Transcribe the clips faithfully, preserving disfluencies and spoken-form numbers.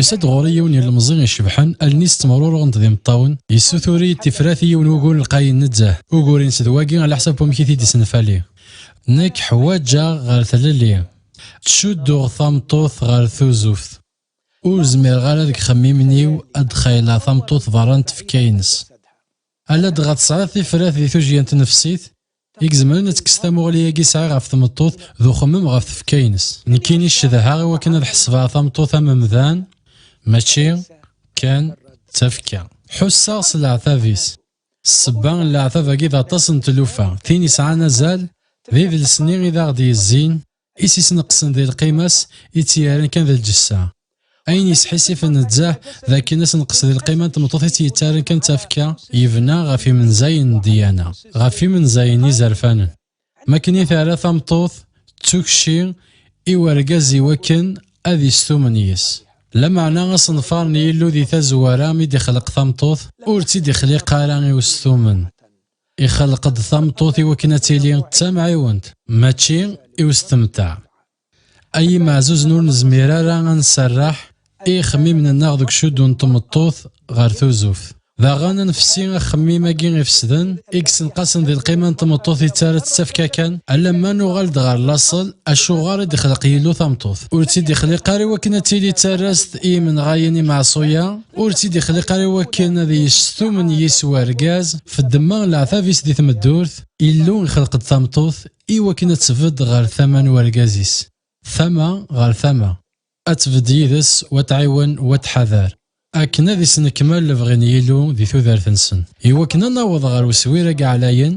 Yusa-d ɣur-i yiwen n yilemẓi icebḥen, allen-is ttemruruɣent d imeṭṭawen, yessutur-iyi-d tifrat i yiwen wugur lqayen nezzeh. Ugur-ines d wagi, ɛla ḥsab wamek i t-id-isenfali. Nekk ḥwaǧeɣ ɣer tlelli. Ttcudduɣ tameṭṭut ɣer tuzuft. Ur zmireɣ ara deg ixemmimen-iw ad d-xayleɣ tameṭṭut berra n tfekka-ines. Ala dɣa tesɛiḍ tifrat di tujjya n tnefsit i izemren ad tekkes tamuɣli-agi sɛiɣ ɣef tmeṭṭut d uxemmem ɣef tfekka-ines. Nekkini cedhaɣ i wakken ad ḥesbeɣ tameṭṭut am umdan, mačči kan d tafekka. Ḥusseɣ s leɛtab-is. Ssebba n leɛtab-agi d aṭas n tlufa, tin isɛan azal d idles-nni i d aɣ-d-yezzin, i s-isneqsen di lqima-s, i tt-yerran kan d lǧessa. Ayen yesḥisifen nezzeh d akken asenqes di lqima n tmeṭṭut i tt-yettarran kan d tafekka, yebna ɣef imenzayen n ddyana, ɣef imenzayen izerfanen. Makken i terra tameṭṭut d tukci i wergaz i wakken ad istumen yis. Lameɛna asenfar n Yillu di tazwara mi d-ixleq tameṭṭut ur tt-id-ixliq ara i ustumen. Ixleq-d tameṭṭut i wakken ad tili d tamɛiwent, mačči i ustemteɛ. Ay imeɛzuzen, ur nezmir ara ad nserreḥ i ixemmimen-nneɣ deg ucuddu n tmeṭṭut ɣer tuzuft. Daɣen ad nefsi axemmim-agi ifesden i yessenqasen di lqima n tmeṭṭut yettarra-tt d tafekka kan, alamma nuɣal-d ɣer laṣel, acuɣer i d-ixleq Yillu tameṭṭut? Ur tt-id-ixliq ara i wakken ad tili d tarrazt i yimenɣayen imeɛṣuya, ur tt-id-ixliq ara i wakken ad yestumen yis wergaz f ddemma n leɛtab-is di tmeddurt. Illu ixleq-d tameṭṭut i wakken ad tbedd ɣer tama n wergaz-is, tama ɣer tama, ad tbedd yid-s, wa tɛiwen, wa tḥadar, akken ad isnekmal lebɣi n Yillu di tudert-nsen. I wakken ad naweḍ ɣer uswir-agi ɛlayen,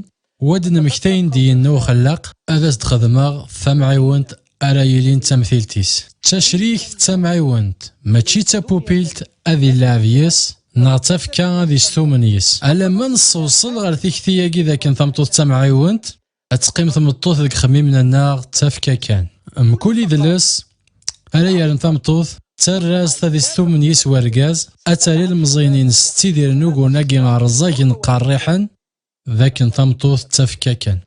wa d-nemmekta ayen d-yenna uxellaq, ad as-d-xedmeɣ tamɛiwent ara yilin d tamtilt-is. D tacrikt d tamɛiwent, mačči d tapupilt ad ileɛɛeb yis, neɣ d tafekka ad istumen yis. Alamma nessewṣel ɣer tikti-agi d akken tameṭṭut d tamɛiwent, ad teqqim tmeṭṭut deg ixemmimen-nneɣ d tafekka kan. Mkul idles ara yerren tameṭṭut d tarrazt ad istumen yis wergaz, ad tali ilemẓiyen-ines ttidiren uguren-agi rẓagen qerriḥen, d akken tameṭṭut d tafekka kan.